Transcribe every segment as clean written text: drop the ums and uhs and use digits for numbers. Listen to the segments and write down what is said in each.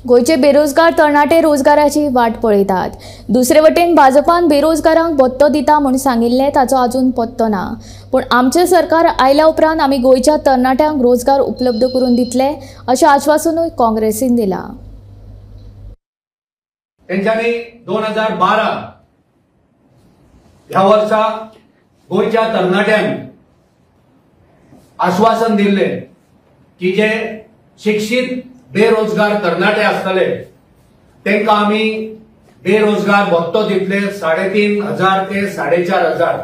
गोंयचे बेरोजगार तरणाटे रोजगाराची वाट पळयतात. दुसरे वटेन भाजपान बेरोजगारांक भत्तो दिता म्हूण सांगिल्लें, ताचो अजून पत्तो ना. पूण आमचें सरकार आयल्या उपरांत आमी गोंयच्या तरणाट्यांक रोजगार उपलब्ध करून दितले अशें आश्वासनूय काँग्रेसीन दिलां. तेंच्यांनी 2012 ह्या वर्सा गोंयच्या तरणाट्यांक आश्वासन दिल्लें की जे शिक्षीत बेरोजगार तरणाटे आसतले तांकां आमी बेरोजगार भत्तो दितले 3,500 ते 4,500.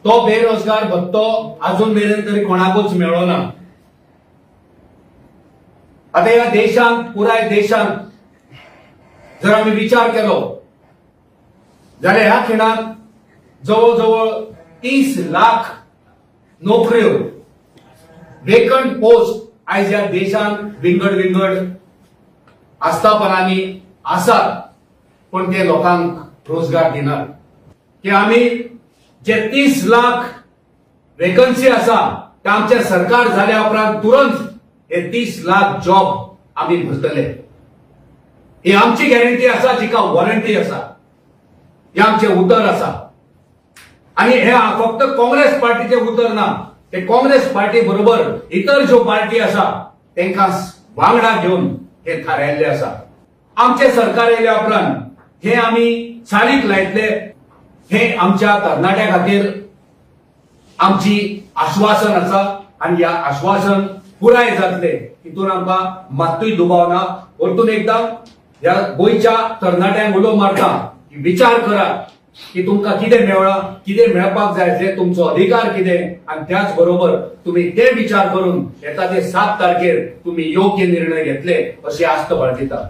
तो बेरोजगार भत्तो अजून मेरेन तरी कोणाकूच मेळ्ळो ना. आतां ह्या देशांत, पुराय देशांत जर आमी विचार केलो जाल्यार ह्या खिणाक जवळ जवळ 30 लाख नोकऱ्यो, वेकंट पोस्ट आयज ह्या देशांत विंगड विंगड आस्थापनांनी आसात, पण ते लोकांक रोजगार दिनात. की आमी जे 30 लाख वेकन्सी आसा ते आमचें सरकार जाल्या उपरांत तुरंत हे 30 लाख जॉब आमी भरतले. ही आमची गॅरंटी आसा, जिका वॉरंटी आसा, हे आमचें उतर आसा. आनी हे फक्त काँग्रेस पार्टीचें उतर ना, ते काँग्रेस पार्टी बरोबर इतर ज्यो पार्टी आसा तांकां वांगडा घेवन हे थारायल्ले आसा. आमचें सरकार येयल्या उपरांत हे आमी चालीक लायतले. हे आमच्या तरणाट्या खातीर आमची आश्वासन आसा आनी ह्या आश्वासन पुराय जातले हितून आमकां मात्तूय दुबाव ना. परतून एकदां ह्या गोंयच्या तरणाट्यांक उलो मारता की विचार करात की तुमकां कितें मेळ्ळां, कितें मेळपाक जाय आसलें, तुमचो अधिकार कितें, आनी त्याच बरोबर तुमी ते विचार करून येता ते 7 तारखेर तुमी योग्य निर्णय घेतले अशी आस्त बाळगिता.